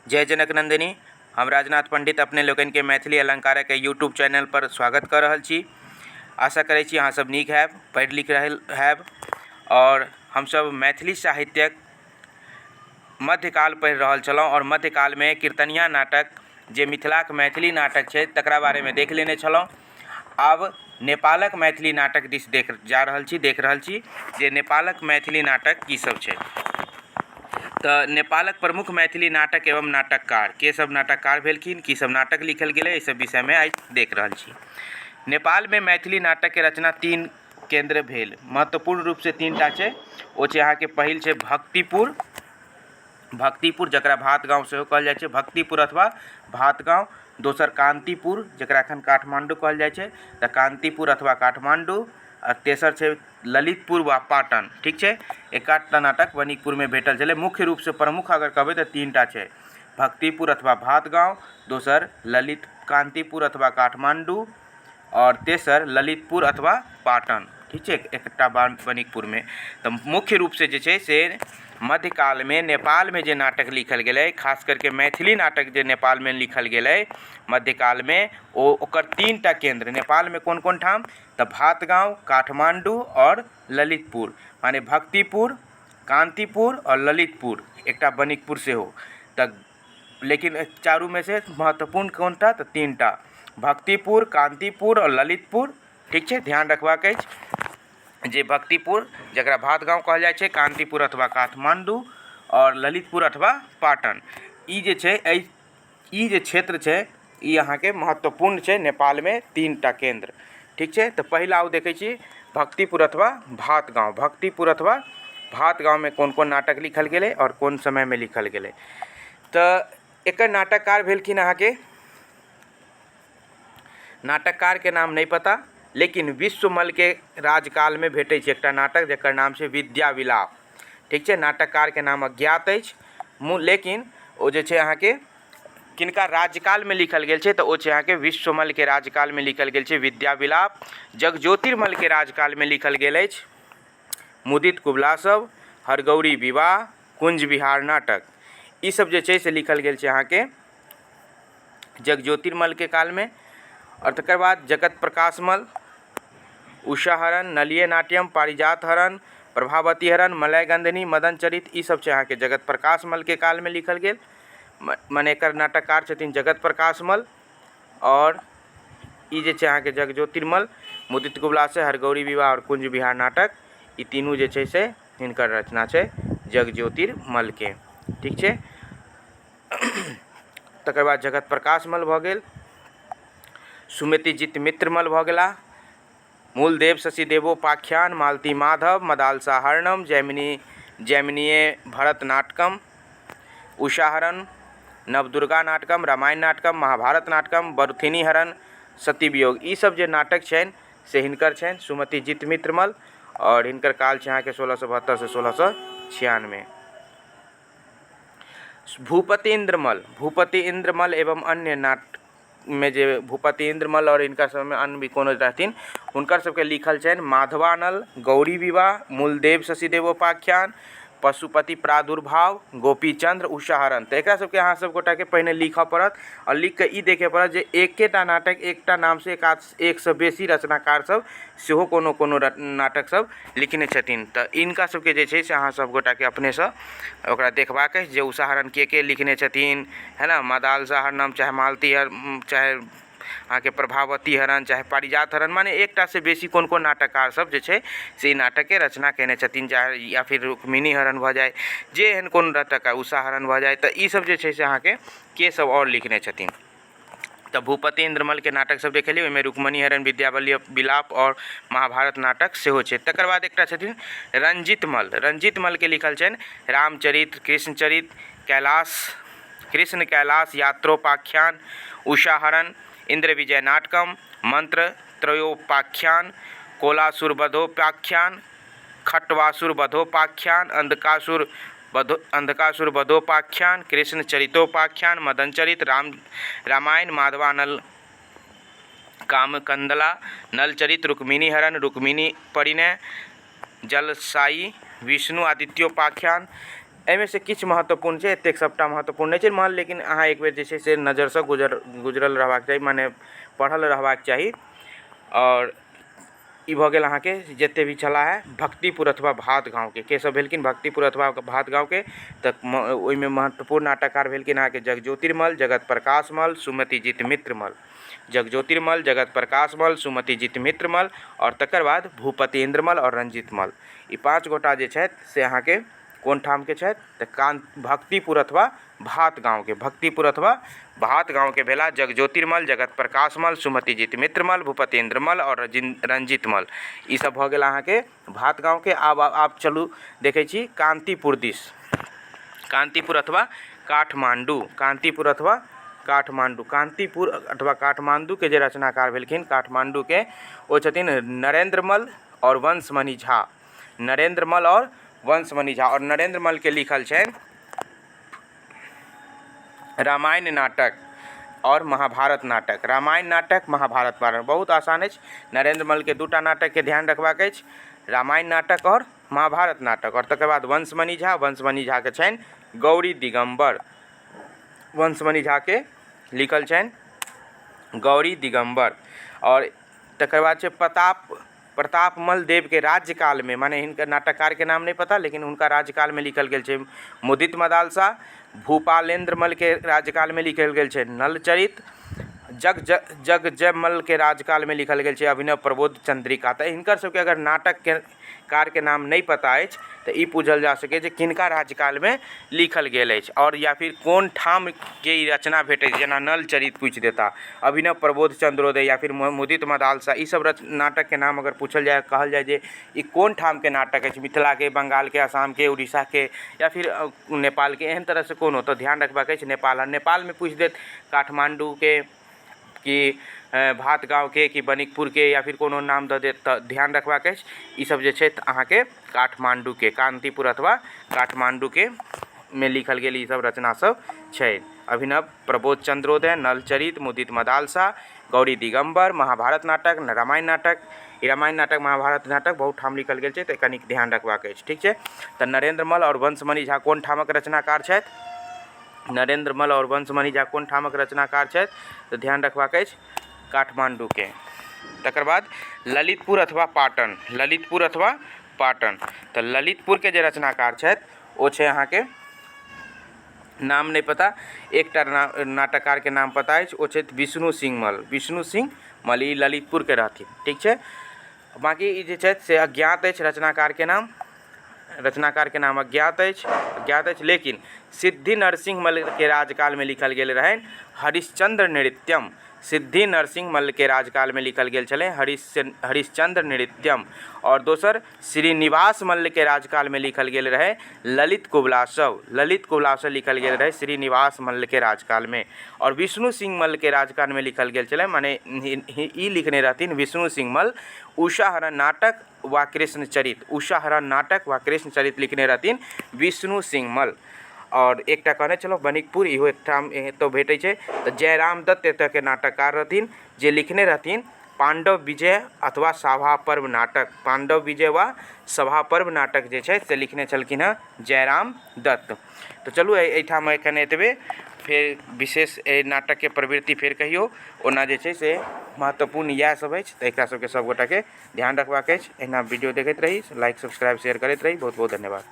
जय जनक नन्दिनी। हम राजनाथ पंडित अपने लोकनिके मैथिली अलङ्कारक यूट्यूब चैनल पर स्वागत कऽ रहल छी। आशा करै छी अहाँ सब नीक हैब, पढ़ि लिख रहल हैब आओर हमसब मैथिली साहित्यक मध्यकाल पढ़ि रहल छलहुँ आओर मध्यकालमे कीर्तनिया नाटक जे मिथिलाक मैथिली नाटक छै तकरा बारेमे देख लेने छलहुँ। आब नेपालक मैथिली नाटक दिस देख जा रहल छी, देख रहल छी जे नेपालक मैथिली नाटक की सब छै। तऽ नेपालक प्रमुख मैथिली नाटक एवं नाटककार के सब नाटककार भेलखिन, की सब नाटक लिखल गेलै, एहि सब विषयमे आइ देख रहल छी। नेपालमे मैथिली नाटकके रचना तीन केन्द्र भेल, महत्वपूर्ण रूपसँ तीन टा छै। ओ छै अहाँके पहिल छै भक्तिपुर, भक्तिपुर जकरा भात गाँव सेहो कहल जाइ छै, भक्तिपुर अथवा भात गाँव। दोसर कान्तिपुर जकरा एखन काठमाण्डू कहल जाइ छै, तऽ कान्तिपुर अथवा काठमाण्डू। आओर तेसर छै ललितपुर वा पाटन। ठीक छै, एकाधटा नाटक वणिकपुरमे भेटल छलै। मुख्य रूपसँ प्रमुख अगर कहबै तऽ तीन टा छै, भक्तिपुर अथवा भात गाँव, दोसर ललित कान्तिपुर अथवा काठमाण्डू, आओर तेसर ललितपुर अथवा पाटन। ठीक छै, एकटा वणिकपुरमे। तऽ मुख्य रूपसँ जे छै से मध्यकालमे नेपालमे जे नाटक लिखल गेलै, खास करके मैथिली नाटक जे नेपालमे लिखल गेलै मध्यकालमे, ओ ओकर तीन टा केन्द्र नेपालमे कोन कोन ठाम, तऽ भातगाँव, काठमाण्डू आओर ललितपुर, माने भक्तिपुर, कान्तिपुर आओर ललितपुर, एकटा वणिकपुर सेहो। तऽ लेकिन चारूमे से महत्वपूर्ण कोन टा, तऽ तीन टा, भक्तिपुर, कान्तिपुर आओर ललितपुर। ठीक छै, ध्यान रखबाक अछि जे भक्तिपुर जकरा भातगाँव कहल जाइ छै, कान्तिपुर अथवा काठमाण्डू आओर ललितपुर अथवा पाटन, ई जे छै एहि ई जे क्षेत्र छै ई अहाँके महत्वपूर्ण छै नेपालमे तीन टा केन्द्र। ठीक छै, तऽ पहिला आउ देखै छी भक्तिपुर अथवा भातगाँव। भक्तिपुर अथवा भातगाँवमे कोन कोन नाटक लिखल गेलै आओर कोन समयमे लिखल गेलै। तऽ एकर नाटककार भेलखिन अहाँके, नाटककारके नाम नहि पता, लेकिन विश्वमलके राजकालमे भेटै छै एकटा नाटक जकर नाम छै विद्या विलाप। ठीक छै, नाटककारके नाम अज्ञात अछि, लेकिन ओ जे छै अहाँके किनका राज्यकालमे लिखल गेल छै, तऽ ओ छै अहाँके विश्वमलके राज्यकालमे लिखल गेल छै विद्या विलाप। जगज्योतिर्मलके राज्यकालमे लिखल गेल अछि मुदित कुबलासव, हरगौरी विवाह, कुंज विहार नाटक, ई सब जे छै से लिखल गेल छै अहाँके जगज्योतिर्मलके कालमे। आओर तकर बाद जगत प्रकाशमल, उषाहरण, नलिय नाट्यम, पारिजात हरण, प्रभावती हरण, मलय गंधनी, मदन चरित, ई सब छै अहाँके जगत प्रकाशमलके कालमे लिखल गेल। मने एकर नाटककार छथिन जगत प्रकाशमल। आओर ई जे छै अहाँके जगज्योतिर्मल, मुदित कुबलासे, हरगौरी विवाह आओर कुंज विहार नाटक, ई तीनू जे छै से हिनकर रचना छै जगज्योतिर्मलके। ठीक छै, तकर बाद जगत प्रकाशमल भऽ गेल, सुमतिजित मित्रमल भऽ गेला, मूलदेव शशिदेवोपाख्यान, मालती माधव, मदालसा हरणम, जैमिनी जैमिनीय भरत नाटकम, उषाहरण, नवदुर्गा नाटकम, रामायण नाटकम, महाभारत नाटकम, बरुथिनी हरण, सती वियोग, ई सब जे नाटक छनि से हिनकर छनि सुमतिजित मित्रमल। आओर हिनकर काल छै अहाँके 1672 से 1696। भूपति इन्द्रमल, भूपति इन्द्रमल एवं अन्य नाटक मे जे भूपति इन्द्रमल आओर हिनका सबमे अन्य भी कोनो रहथिन, हुनकर सबके लिखल छनि माधवानल, गौरी विवाह, मूलदेव शशिदेवोपाख्यान, पशुपति प्रादुर्भाव, गोपीचन्द्र, उषाहरण। तऽ एकरा सबके अहाँ सब गोटाके पहिने लिखऽ पड़त आओर लिखिकऽ ई देखऽ पड़त जे एकेटा नाटक एकटा नामसँ एकसँ बेसी रचनाकार सब सेहो कोनो कोनो नाटक सब लिखने छथिन। तऽ हिनका सबके जे छै से अहाँ सब गोटाके अपनेसँ ओकरा देखबाक अछि जे उषाहरण के के लिखने छथिन, है ने, मदालसा हरणम, चाहे मालती हरण, चाहे अहाँके प्रभावती हरण, चाहे पारिजात हरण, माने एकटासँ बेसी कोन कोन नाटककार सब जे छै से ई नाटकके रचना कयने छथिन, चाहे या फिर रुक्मिणी हरण भऽ जाइ, जे एहन कोनो नाटककार उषा हरण भऽ जाइ, तऽ ई सब जे छै से अहाँके के सब आओर लिखने छथिन। तऽ भूपति इन्द्रमलके नाटक सब देखेलियै, ओहिमे रुक्मणी हरण, विद्यावल्ली विलाप आओर महाभारत नाटक सेहो छै। तकर बाद एकटा छथिन रंजित मल, रंजित मलके लिखल छनि रामचरित, कृष्णचरित, कैलाश, कृष्ण कैलाश यात्रोपाख्यान, उषाहरण, इन्द्र विजय नाटकम, मंत्र त्रयोपाख्यान, कोलासुर वधोपाख्यान, खटवासुर वधोपाख्यान, अंधकासुर वधो अंधकासुर वधोपाख्यान, कृष्ण चरितोपाख्यान, मदन चरित, राम रामायण, माधवानल कामकंदला, नलचरित, रुक्मिणी हरण, रुक्मिणी परिणय, जलसाई, विष्णु आदित्योपाख्यान, एहिमे से किछु महत्वपूर्ण छै, एतेक सभटा महत्वपूर्ण नहि छै महल, लेकिन अहाँ एक बेर जे छै से नजरसँ गुजरल रहबाक चाही, मने पढ़ल रहबाक चाही। आओर ई भऽ गेल अहाँके जतेक भी छलाह हे भक्तिपुर अथवा भात गाँवके, के सभ भेलखिन भक्तिपुर अथवा भात गाँवके, तऽ ओहिमे महत्वपूर्ण नाटककार भेलखिन अहाँके जगज्योतिर्मल, जगत प्रकाश मल्ल, सुमतिजीत मित्रमल। जगज्योतिर्मल, जगत प्रकाश मल्ल, सुमतिजीत मित्रमल, आओर तकर बाद भूपति इन्द्रमल आओर रंजीत मल्ल। ई 5 गोटा जे छथि से अहाँके कोन ठामके छथि तऽ कान भक्तिपुर अथवा भात गाँवके, भक्तिपुर अथवा भात गाँवके भेला जगज्योतिर्मल, जगत प्रकाश मल्ल, सुमतिजीत मित्रमल, भूपति इन्द्रमल आओर रंजीत मल्ल। ई सब भऽ गेल अहाँके भात गाँवके। आब चलू देखै छी कान्तिपुर दिस, कान्तिपुर अथवा काठमाण्डू, कान्तिपुर अथवा काठमाण्डू, कान्तिपुर अथवा काठमाण्डूके जे रचनाकार भेलखिन काठमाण्डूके, ओ छथिन नरेन्द्रमल आओर वंशमणि झा। नरेन्द्रमल आओर वंशमणि झा। आओर नरेन्द्रमलके लिखल छनि रामायण नाटक आओर महाभारत नाटक। रामायण नाटक, महाभारत नाटक बहुत आसान अछि। नरेन्द्रमलके 2टा नाटकके ध्यान रखबाक अछि, रामायण नाटक आओर महाभारत नाटक। आओर तकर बाद वंशमणि झा, वंशमणि झाके छनि गौरी दिगम्बर, वंशमणि झाके लिखल छनि गौरी दिगम्बर। आओर तकर बाद छै प्रतापमल देवके राज्यकालमे, माने हिनकर नाटककारके नाम नहि पता, लेकिन हुनका राज्यकालमे लिखल गेल छै मुदित मदालसा। भूपालेन्द्रमलके राज्यकालमे लिखल गेल छै नलचरित। जगजयमलके राज्यकालमे लिखल गेल छै अभिनव प्रबोध चंद्रिका। तऽ हिनकर सबके अगर नाटकके कारके नाम नहि पता अछि तऽ ई पूछल जा सकैए जे किनका राज्यकालमे लिखल गेल अछि आओर या फिर कोन ठामके ई रचना भेटै छै। जेना नलचरित पूछि देता, अभिनव प्रबोध चंद्रोदय या फिर मुदित मदालसा, ई सब नाटकके नाम अगर पूछल जाय, कहल जाय जे ई कोन ठामके नाटक अछि, मिथिलाके, बंगालके, आसामके, उड़ीसाके या फिर नेपालके, एहन तरहसँ कोनो, तऽ ध्यान रखबाक अछि नेपाल। आ नेपालमे पूछि देत काठमाण्डूके कि भात गाँवके कि बनिकपुरके या फिर कोनो नाम दऽ देत, तऽ ध्यान रखबाक अछि ई सब जे छै अहाँके काठमाण्डूके, कान्तिपुर अथवा काठमाण्डूके मे लिखल गेल ई सब रचना सब छै। अभिनव प्रबोध चंद्रोदय, नलचरित, मुदित मदालसा, गौरी दिगंबर, महाभारत नाटक, रामायण नाटक। ई रामायण नाटक, महाभारत नाटक बहुत ठाम लिखल गेल छै, तऽ कनिक ध्यान रखबाक अछि, ठीक छै। तऽ नरेन्द्र मल्ल आओर वंशमणि झा कोन ठामक रचनाकार छथि? नरेन्द्र मल्ल आओर वंशमणि झा कोन ठामक रचनाकार छथि? तऽ ध्यान रखबाक अछि काठमाण्डूके। तकर बाद ललितपुर अथवा पाटन, ललितपुर अथवा पाटन। तऽ ललितपुरके जे रचनाकार छथि ओ छै अहाँके नाम नहि पता, एकटा नाटककारके नाम पता अछि, ओ छथि विष्णु सिंह मल्ल। विष्णु सिंह मल्ल ई ललितपुरके रहथिन, ठीक छै। बाँकी ई जे छथि से अज्ञात अछि रचनाकारके नाम, रचनाकारके नाम अज्ञात अछि, अज्ञात अछि, लेकिन सिद्धि नरसिंह मल्लके राजकालमे लिखल गेल रहनि हरिश्चंद्र नृत्यम। सिद्धि नरसिंह मल्लके राजकालमे लिखल गेल छलै हरिश्चंद्र नृत्यम। आओर दोसर श्रीनिवास मल्लके राजकालमे लिखल गेल रहै ललित कुबलासव, ललित कुबलासव लिखल गेल रहै श्रीनिवास मल्लके राजकालमे। आओर विष्णु सिंह मल्लके राजकालमे लिखल गेल छलै, माने ई लिखने रहथिन विष्णु सिंह मल्ल उषाहरण नाटक वा कृष्णचरित, उषाहरण नाटक वा कृष्णचरित लिखने रहथिन विष्णु सिंह मल्ल। आओर एकटा कहने छलहुँ बनिकपुर, इहो एकठाम एतऽ भेटै छै। तऽ जयराम दत्त एतऽके नाटककार रहथिन जे लिखने रहथिन पाण्डव विजय अथवा सभा पर्व नाटक, पाण्डव विजय वा सभा पर्व नाटक जे छै से लिखने छलखिन हँ जयराम दत्त। तऽ चलू एहिठाम एखन एतबे, फेर विशेष एहि नाटकके प्रवृत्ति फेर कहियो। ओना जे छै से महत्वपूर्ण इएह सब अछि, तऽ एकरा सबके सब गोटाके ध्यान रखबाक अछि। एहिना वीडियो देखैत रही, लाइक सब्सक्राइब शेयर करैत रही। बहुत बहुत धन्यवाद।